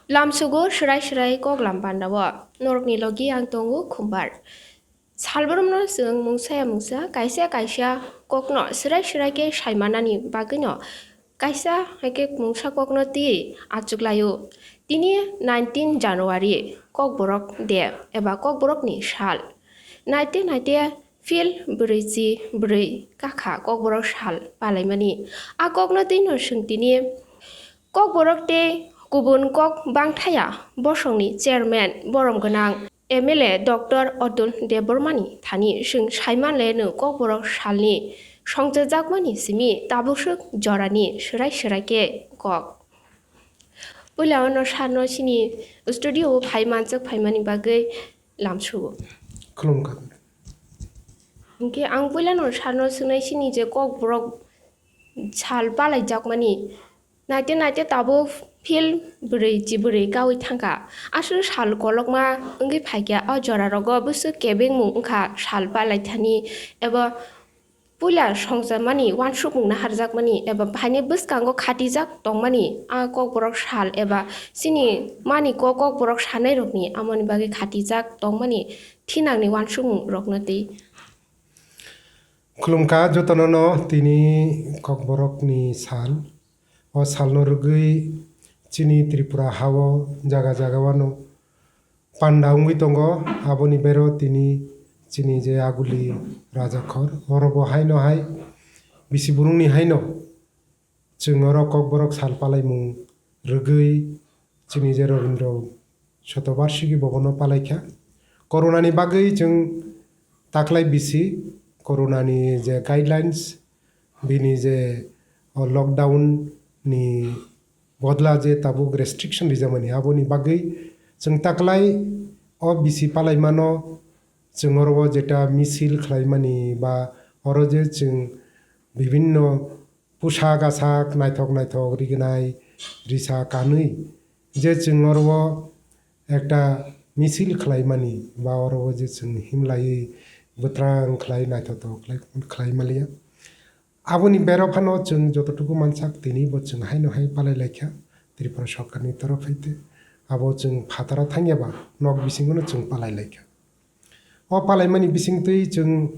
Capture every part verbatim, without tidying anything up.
Lamsugo swrai swrai kok lam pandao. Norokni logi ang tongo Khumbar. Salbrumno chwng mungsaya mungsa kaisa kaisa kokno swrai swrai khe saimanani bagwino kaisa hai khe mungsa kokno twi achuklaio. Tini nineteen January Kokborok Day eba Kokborokni sal. Naite naite phil brwi chi brwi kakha Kokborok sal palaimani. A kokno twino chwng tini Kokborok tei kubun kok bangthaya bosongni chairman borom gwnang M L A Doctor Atul Debbarmani thani chwng saimanle no Kokborok salni songchajakmani simi tabuk swk jorani swrai swrai khe kok. Puila ono sarno chini studio o phai manchak phaimani bagwi lamsugo. Khulumkha. Hinkhe ang puilano sarno swngnai chini je Kokborok sal palaijakmani. Naite naite tabuk phil bwrwi chi bwrwi kaui thangkha. Aswk sal kolokma wngwi phaikha, o jorarogo bwswk kebengmung wngkha sal palaithani eba puila songcharmani uansukmung naharjakmani eba haini bwskango khatijak tongmani a Kokborok sal eba chini mani kok Kokborok sanairokni amoni bagwi khatijak tongmani thinangni uansukmungrokno twi. Khulumkha jotono no tini Kokborokni sal. O salno rwgwi chini Tripura hao jaga jaga wano panda wngwi tongo. Aboni bero tini chini je aguli rajakhor, orobo haino hai bisi burungni haino chwng oro Kokborok sal palaimung rwgwi chini je Rabindra Shatobarshiki bobono palaikha. Corona ni bagwi chwng taklai bisi Corona ni je guidelines, bini je o lockdown ni bodla je tabuk restriction rijamani, aboni bagwi chwng taklai o bisi palaimano chwng oro o jeta misil khlaimani ba oro je chwng bibinno pusak asak naithok naithok rignai risa kanwi je chwng oro o ekta misil khlaimani ba oro o je chwng himlaiwi bwtrang khlai naithotok khlai, khlai maliya. Aboni bero phano chwng jototuku mansak tini bo chwng haino hai palai laikha Tripura sorkarni torof haite. Abo chwng phataro thangyaba nok bisingono chwng palai laikha. O palaimani bisingtwi chwng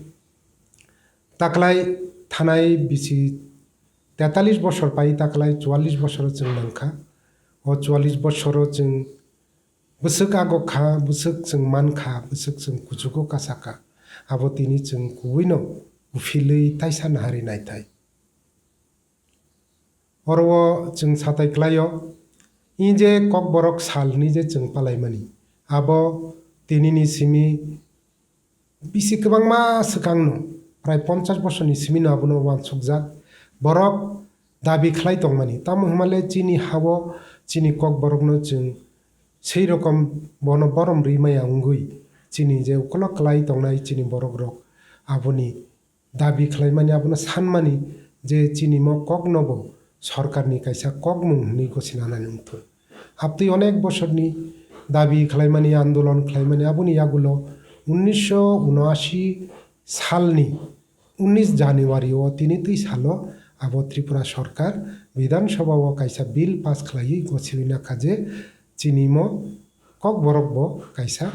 taklai thanai bisi tetalis bosor pai taklai chuallis bosoro chwng nangkha. O chuallis bosoro chwng bwswk agok kha, bwswk chwng man kha, bwswk chwng kuchugo kasa kha. Abo tini chwng kubuino uphilwi taisa naharwi naithai. Oro o chwng satai klaio, i je Kokborok sal hwnwi je chwng palaimani, abo tinini simi bisi kwbangma swkangno, prai ponchash bosorni simino abono uansukjak. Borok dabi khlai tongmani, tamo hwnmale chini hao chini Kokborokno chwng sei rokom bono borom rwi maya wngwi chini je ukolok klai tongnai chini borokrok aboni dabi khlaimani, abono sanmani je chini mo koknobo sorkarni kaisa kokmung hwnwi gosina nani wngthun. Abtwi onek bosorni dabi khlaimani, andolon khlaimani, aboni yagulo unnisho unashi salni unnis January o tini twi salo abo Tripura sorkar Bidhan Sabha o kaisa bill pass khlaiwi gosiwi nakha je chini mo Kokborok bo kaisa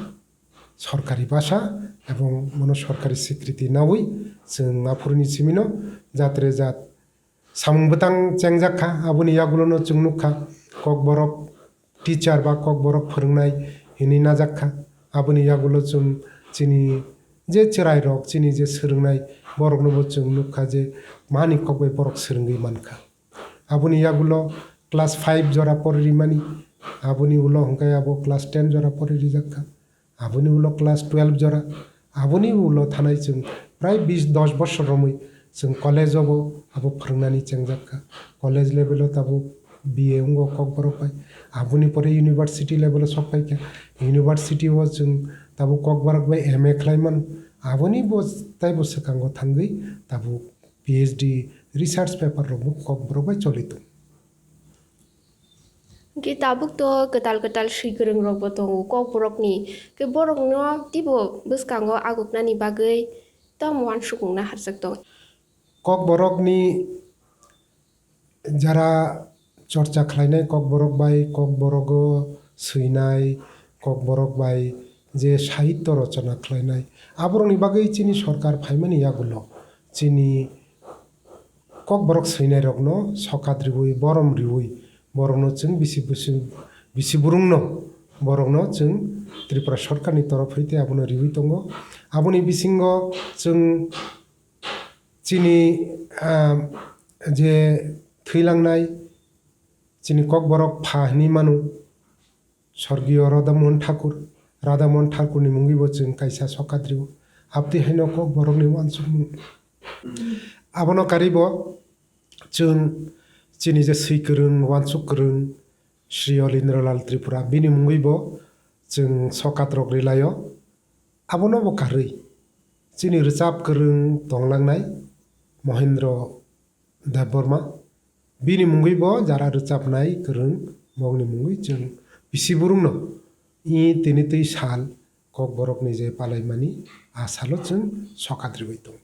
sorkari basa ebong bono sorkari swikriti naui chwng aphuruni simino jatre jat samung bwtang chengjak kha. Aboni yagulono chwng nukha Kokborok teacher ba Kokborok phwrwngnai hinwi najak kha. Aboni yagulo chwng chini je chwrairok, chini je swrwngnai boroknobo chwng nukha je mani kok bai borok swrwngwi mankha. Aboni yagulo class five jora pori rimani, aboni ulo hwnkhe abo class ten jora pori rijak kha. Aboni ulo class twelve jora, aboni ulo thanai chwng prai bis dos bosor romwi chwng college o bo abo phwrwngnani chengjak kha. College level o tabuk B A wngo Kokborok bai, aboni pore university level o sok pai kha. University o chwng tabuk Kokborok bai M A khlai mano, aboni bo taibo swkango thangwi tabuk P H D research paper rokbo Kokborok bai choli tongo. Hwnkhe tabuk to kwtal kwtal swi kwrwng rokbo tongo Kokborokni, khe borokno teibo bwskango aguknani bagwi tamo uansukmung naharjak tongo. Kokborokni jara chorcha khlainai, Kokborok bai Kokborogo swinai, Kokborok bai je sahityo rochona khlainai, aborokni bagwi chini sorkar phaimani yagulo chini Kokborok swinairokno sokat riui, borom riui, borokno chwng bisi, bisi, bisi burungno, borokno chwng Tripura sorkarni torof hai tei abono riui tongo. Aboni bisingo chwng chini, ah, je thwilangnai chini Kokborok pha hinui mano, Sorgiyo Radhamohan Thakur, Radhamohan Thakurni mungwibo chwng kaisa sokat rio. Abtwi haino Kokborokni uansukmung. Abono karibo chwng chini je swi kwrwng, uansuk kwrwng, Shri Olindralal Tripura, bini mungwibo chwng sokatrok rilaio. Abono bo karwi chini rwchap kwrwng tonglangnai Mohendro Debbarma, bini mungwibo jara rwchapnai kwrwng, bongni mungwi chwng bisi burungno i tini twi sal Kokborokni je palaimani, a salo chwng sokat riui tongo.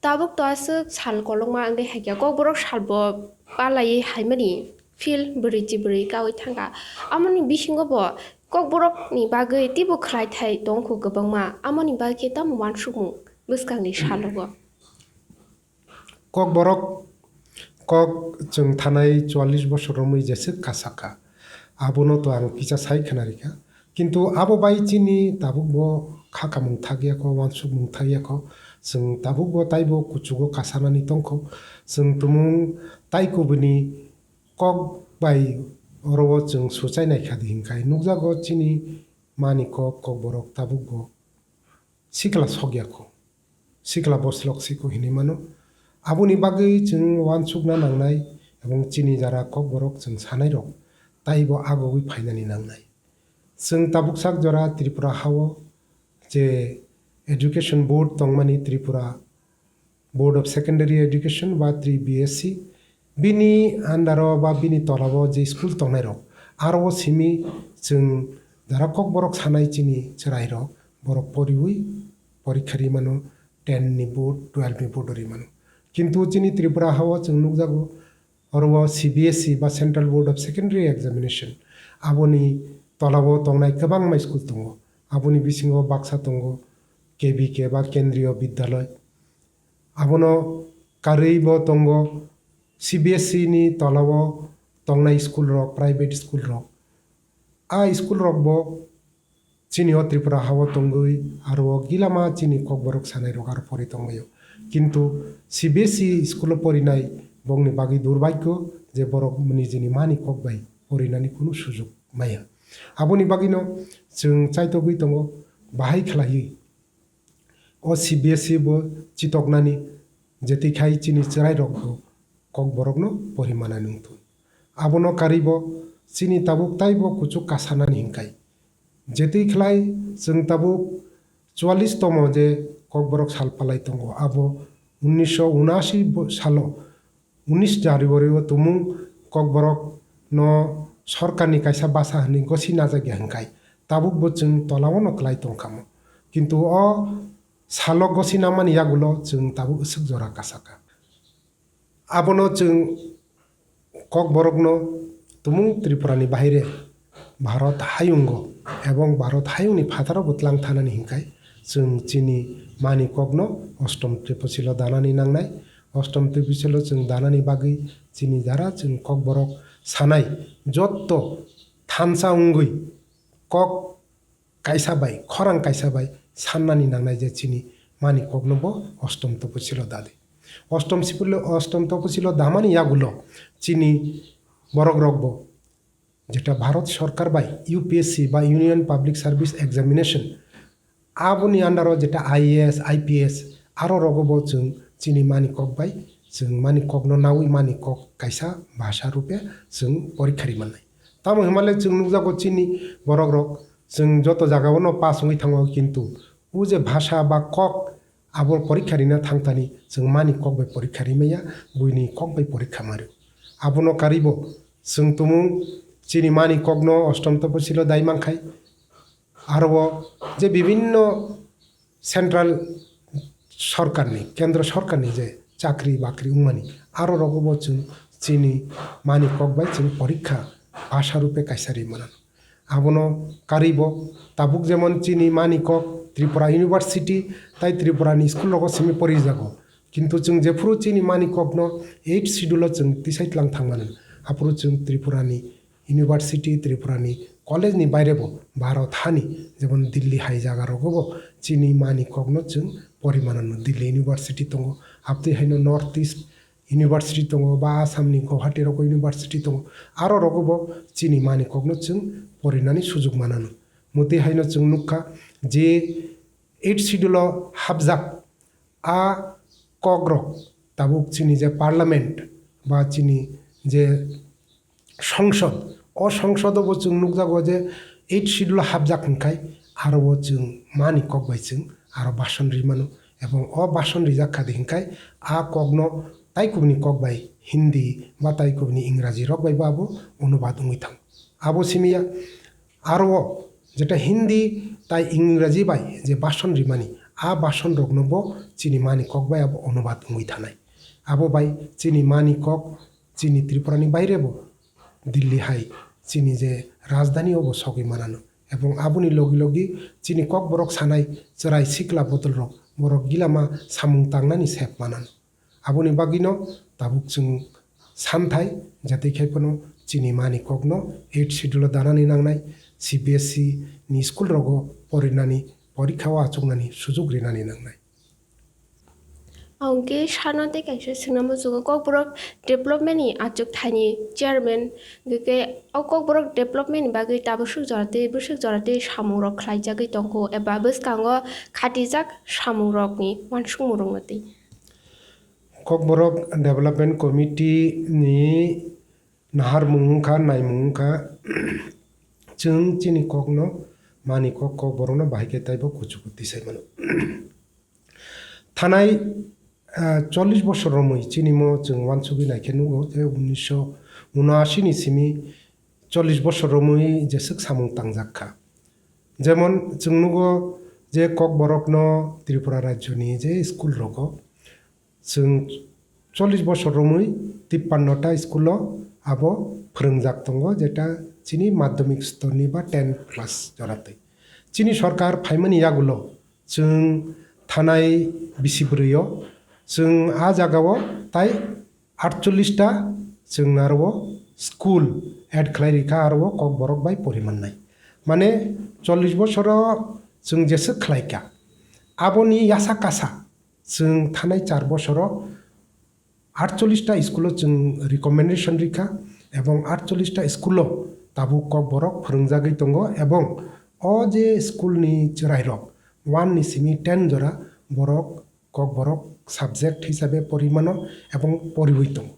Tabuk to aswk sal kolokma wngwi haikhe Kokborok salbo palaiwi haimani field bwrwi chibrwi kaui thangkha. Amoni bisingo bo Kokborokni bagwi teibo khlaithai tongkho kwbangma. Amoni bagwi khe tamo uansukmung bwskangni salogo. Kokborok kok chwng thanai chuallis bosor romwi jeswk kasakha. Abono to ang kisa sai khwnarikha. Kintu abo bai chini tabukbo khakamung thakya kho, uansukmung thakya kho. Chwng tabukbo taibo kuchugo kasanani tongkho. Chwng tumung tai kubuni kok bai oro o chwng suchai naikha di hinkhai nukjago chini mani kok, Kokborok tabukbo sikla sokya kho, sikla boslok si kho hinwi mano. Aboni bagwi chwng uansukna nangnai ebong chini jara Kokborok chwng sanairok taibo agogwi phainani nangnai. Chwng tabuk sak jora Tripura hao je Education Board tongmani, Tripura Board of Secondary Education ba Tri B S C, bini under o ba bini tola o je school tongnairok, aro o simi chwng jara Kokborok sanai chini chwrairok, borok poriui porikha ri mano, ten ni board, twelve ni board ri mano. Kintu chini Tripura hao chwng nukjago, oro o C B S E ba Central Board of Secondary Examination, aboni tola o tongnai kwbangma school tongo. Aboni bisingo baksa tongo K B K ba Kendriya Bidyalay. Abono karwi bo tongo C B S E ni tola o tongnai school rok, private school rok. A school rok bo chini o Tripura hao tongwi aro o gilama chini Kokborok sanai rok aro pori tongbaio. Kintu C B S E school o porinai bongni bagwi durbhagyo je borok nijini mani kok bai porinani kunu sujug maya. Aboni bagwino chwng chaitogwi tongo, bahai khlaiwi o C B S E bo chitoknani, jetwi khai chini chwrairokbo Kokborokno pori manani wngthun. Abono karwibo chini tabuk taibo kuchuk kasanani hinkhai. Jetwi khlai chwng tabuk chuallis tomo je Kokborok sal palai tongo, abo unnisho unashi bo-, salo unis January o tumung Kokborok no sorkarni kaisa basa hwnwi gosi najak ya hinkhai, tabuk bo chwng tola o no kwlai tongkha mo. Kintu o salo gosi namani yagulo chwng tabuk aswk jora kasakha. Abono chwng Kokborokno tumung Tripura ni bahaire Bharat hayungo ebong Bharat hayungni phataro bo tlang thanani hinkhai chwng chini mani kokno Ostom Tipasilo danani nangnai. Ostom Tipasilo chwng danani bagwi chini jara chwng Kokborok sanai jotto thansa wngwi kok kaisa bai, khorang kaisa bai sannani nangnai je chini mani kokno bo Ostom Tipasilo dadi. Ostom Sipilo-, Ostom Tipasilo damani yagulo chini borok rok bo jeta Bharat Sorkar bai U P S C ba Union Public Service Examination, aboni under o jeta I A S, I P S, aro rogo bo chwng chini mani kok bai, chwng mani kokno naui mani kok kaisa bhasha rupe chwng porikha ri mannai. Tamo hinmale chwng nukjago chini borok rok, chwng joto jaga o no pass wngwi thango, kintu o je bhasha ba kok abo porikha rina thangthani chwng mani kok bai porikha rimaya, buini kok bai porikha mario. Abono karwibo chwng tumung chini mani kokno Ostom Tipasilo dai mankhai, aro o je bibinno central sorkarni, kendro sorkarni je chakri bakri wngmani, aro rogo bo chwng chini mani kok bai chwng porikha bhasha rupe kaisa ri mano. Abono karwi bo tabuk jemon chini mani kok Tripura University tai Tripura ni school rogo simi porijago. Kintu chwng jephuru chini mani kokno eighth schedule o chwng tisai tlang thang mano, aphuru chwng Tripura ni university, Tripura ni college ni baire bo Bharat hani jemon Delhi hai jaga rogo bo chini mani kokno chwng pori mano. Delhi University tongo, abtwi haino North East University tongo, ba Assam ni Guwahati rogo university tongo, aro rogo bo chini mani kokno chwng porinani sujuk manano. Mutwi haino chwng nukha je eighth schedule o hapjak a kokrok tabuk chini je parliament ba chini je songsod, o songsodo bo chwng nukjago je eighth schedule o hapjak hwnkhai aro o chwng mani kok bai chwng aro bason ri mano, ebong o bason rijak kha di hwnkhai a kokno tai kubuni kok bai Hindi ba tai kubuni Ingraji rok bai bo abo onubad wngwi thango. Abo simi ya, aro o jeta Hindi tai Ingraji bai je bason rimani, a bason rokno bo chini mani kok bai abo onubad wngwi thanai. Abo bai chini mani kok chini Tripura ni baire bo Delhi hai chini je rajdhani o bo sogwi manano. Ebong aboni logi logi chini kokborok sanai chwrai sikla bodol rok borok gilama samung tangnani sep manano. Aboni bagwino tabuk chwng santhai jatwi khai phano chini mani kokno eighth schedule o danani nangnai, C B S E ni school rogo porinani porikha o achuknani sujuk rinani nangnai. Ang khe sano tei kaisa swngna muchungo, Kokborok development ni achuk thani chairman hwnkhe o Kokborok development ni bagwi tabuk swk jora tei bwswk jora tei samung rok khlaijagwi tongkho eba bwskango khatijak samung rokni uansukmung rokno tei. Kokborok Development Committee ni naharmung wngkha, naimung wngkha, chwng chini kokno, mani kok, kokborokno bahai khe taibo kuchugo tisai mano. Thanai, ah, chollish bosor romwi chini mo chwng uansugwi naikhe nugo je unisho unashi ni simi chollish bosor romwi jeswk samung tangjak kha. Jemon chwng nugo je kokborokno Tripura rajyoni je school rogo chwng chollish bosor romwi tippanno ta school o abo phwrwngjak tongo, jeta chini madhyamik stor ni ba ten class joratwi. Chini sorkar phaimani yagulo chwng thanai bisi bwrwi o chwng a jaga o tai aatchollish ta chwng aro o school add khlai rikha, aro o kokborok bai pori mannai. Mane chollish bosoro chwng jeswk khlaikha, aboni yasa kasa chwng thanai char bosoro aatchollish ta school o chwng recommendation rikha, ebong aatchollish ta school o tabuk kokborok phwrwngjagwi tongo, ebong o je school ni chwrairok one ni simi ten jora borok kokborok subject hisabe porimano ebong poriwi tongo.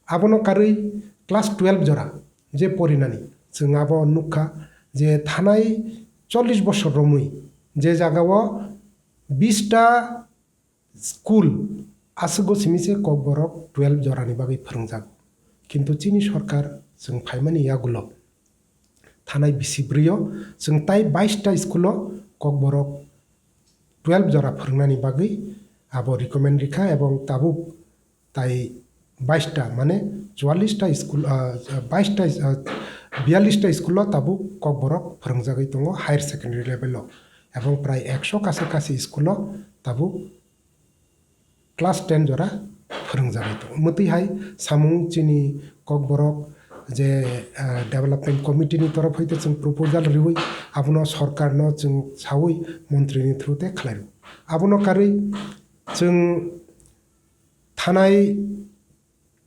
Abono karwi class twelve jora je porinani, chwng abo nukha je thanai chollish bosor romwi je jagao bish ta school aswgo simi se kokborok twelve jorani bagwi phwrwngjago. Kintu chini sorkar chwng phaimani yagulo thanai bisi bwrwi o chwng tai bais ta school o kokborok twelve jora phwrwngnani bagwi abo recommend rikha, ebong tabuk tai bais ta, mane chwallish ta school, ah, bais ta, ah, biyallish ta school o tabuk kokborok phwrwngjagwi tongo higher secondary level o, ebong prai ekso kasa kasi school o tabuk class ten jora phwrwngjagwi tongo. Mwtwi hai samung chini kokborok je, ah, development committee ni torof hoite chwng proposal riwi abono sorkarno chwng sawi montri ni through te khlai rw. Abono karwi chwng thanai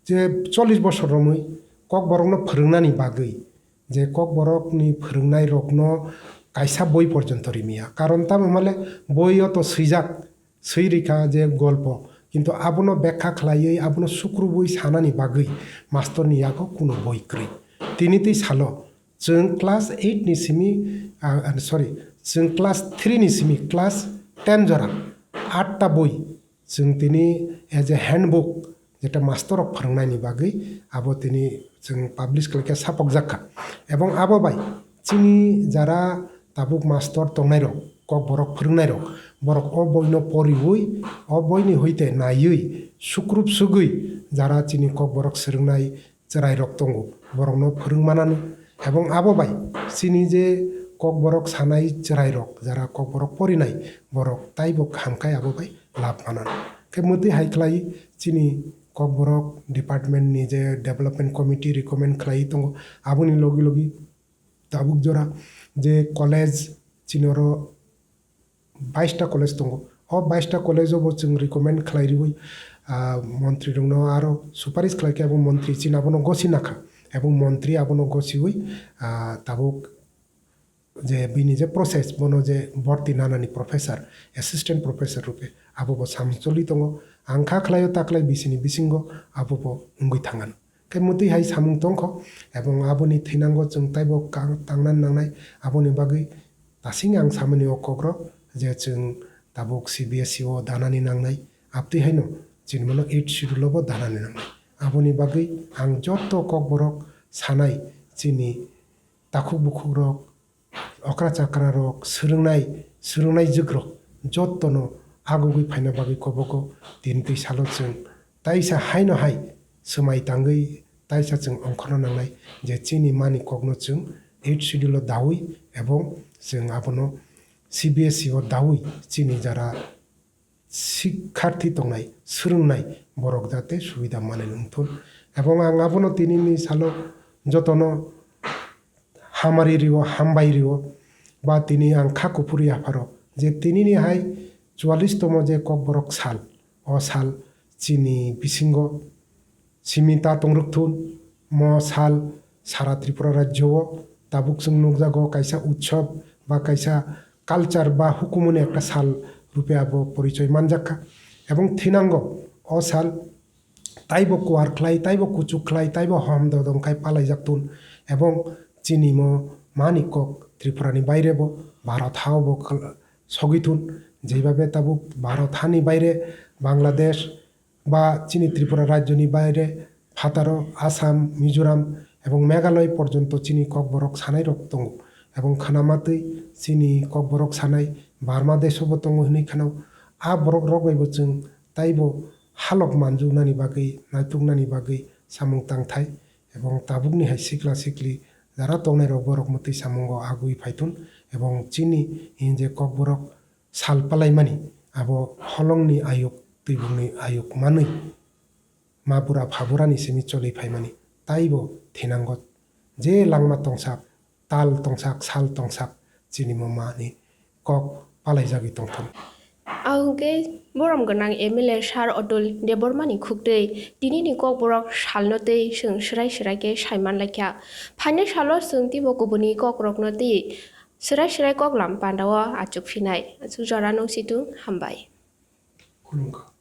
je chollish bosor romwi kokborokno phwrwngnani bagwi, je kokborokni phwrwngnai rokno kaisa boi porjonto rimiya. Karon tamo hwnmale boi o to swijak, swi rikha je golpo, kintu abono bekha khlaiwi, abono sukrubwi sanani bagwi mastorni yago kuno boi kwrwi. Tini twi salo chwng class eight ni simi, ah, ah, sorry, chwng class three ni simi class ten jora, aat ta boi chwng tini as a handbook, jeta mastor rok phwrwngnaini bagwi abo tini chwng publish khlaikha, sapokjak kha. Ebong abo bai chini jara tabuk mastor tongnairok, kokborok phwrwngnairok, Borok o boino poriwi, o boini hoite naiwi, sukrup sugwi jara chini Kokborok swrwngnai chwrairok tongo, borokno phwrwng manani. Ebong abo bai chini je Kokborok sanai chwrairok, jara Kokborok porinai, borok taibo kaham khe abo bai lab manani. Khe mwtwi hai khlai chini Kokborok department ni je development committee recommend khlai tongo, aboni logi logi tabuk jora je college chini oro baista college tongo. O baista college o bo chwng recommend khlai riwi, ah, montri rokno aro suparis khlai khe abo montri chini abono gosi nakha. Abo montri abono gosiwi, ah, tabuk je bini je process, bono je borti nanani professor, assistant professor rupe abo bo samung choli tongo. Ang kha khlaio taklai bisini bisingo abo bo wngwi thangano. Khe mwtwi hai samung tongkho, ebong aboni thinango chwng taibo kang-, tangnani nangnai. Aboni bagwi tasing ang samani o kokrok je chwng tabuk C B S E o danani nangnai, abtwi haino chini bono eighth schedule o bo danani nangnai. Aboni bagwi ang joto Kokborok sanai chini takhuk bukhukrok, okra chakrarok, swrwngnai, swrwngnai jwkrok jottono agugwi phaina bagwi kobogo tini twi salo chwng taisa haino hai swmai tangwi taisa chwng ongkhorna nangnai je chini mani kokno chwng eighth schedule o dawi ebong chwng abono C B S E o dawi chini jara sikharthi tongnai, swrwngnai borok jate subida manwi wngthun. Ebong ang abono tinini salo jotono hamari rio, hambai rio, ba tini ang kha kuphuri yapharo je tinini hai chuwallis tomo je Kokborok sal, o sal chini bisingo simi ta tongrwkthun. Mo sal sara Tripura rajyo o tabuk chwng nukjago kaisa utsob ba kaisa culture ba hukumuni ekta sal rupe abo porichoi manjakha. Ebong thinango o sal taibo kuar khlai, taibo kuchuk khlai, taibo hom dodong khai palaijaktun. Ebong chini mo mani kok Tripurani baire bo, Bharat ha o bo khl-, sogwithun. Jeibabe tabuk Bharat hani baire Bangladesh, ba chini Tripura rajyoni baire phataro Assam, Mizoram ebong Meghalaya porjonto chini Kokborok sanairok tongo. Ebong khwnamatwi chini Kokborok sanai Burma desobo tongo hwnwi khwnao. A borokrok baibo chwng taibo halok manjuknani bagwi, naituknani bagwi samung tangthai ebong tabukni hai sikla sikli jara tongnairok borok mwtwi samungo agwi phaithun ebong chini hinje Kokborok sal palaimani abo holongni ayuk, twibukni ayuk manwi, ma bura pha burani simi choli phaimani taibo thinango. Je langma tongsak, tal tongsak, sal tongsak, chini mo mani kok palaijagwi tongthun. Ang hwnkhe borom gwnang M L A Sir Atul Debbarmani khuktwi tinini Kokborok salno tei chwng swrai swrai khe sai manlaikha. Phainai salo chwng teibo kubuni kokrokno tei swrai swrai koklam pandao achukphinai. Aswk jora nung situng, hambai. Khulumkha.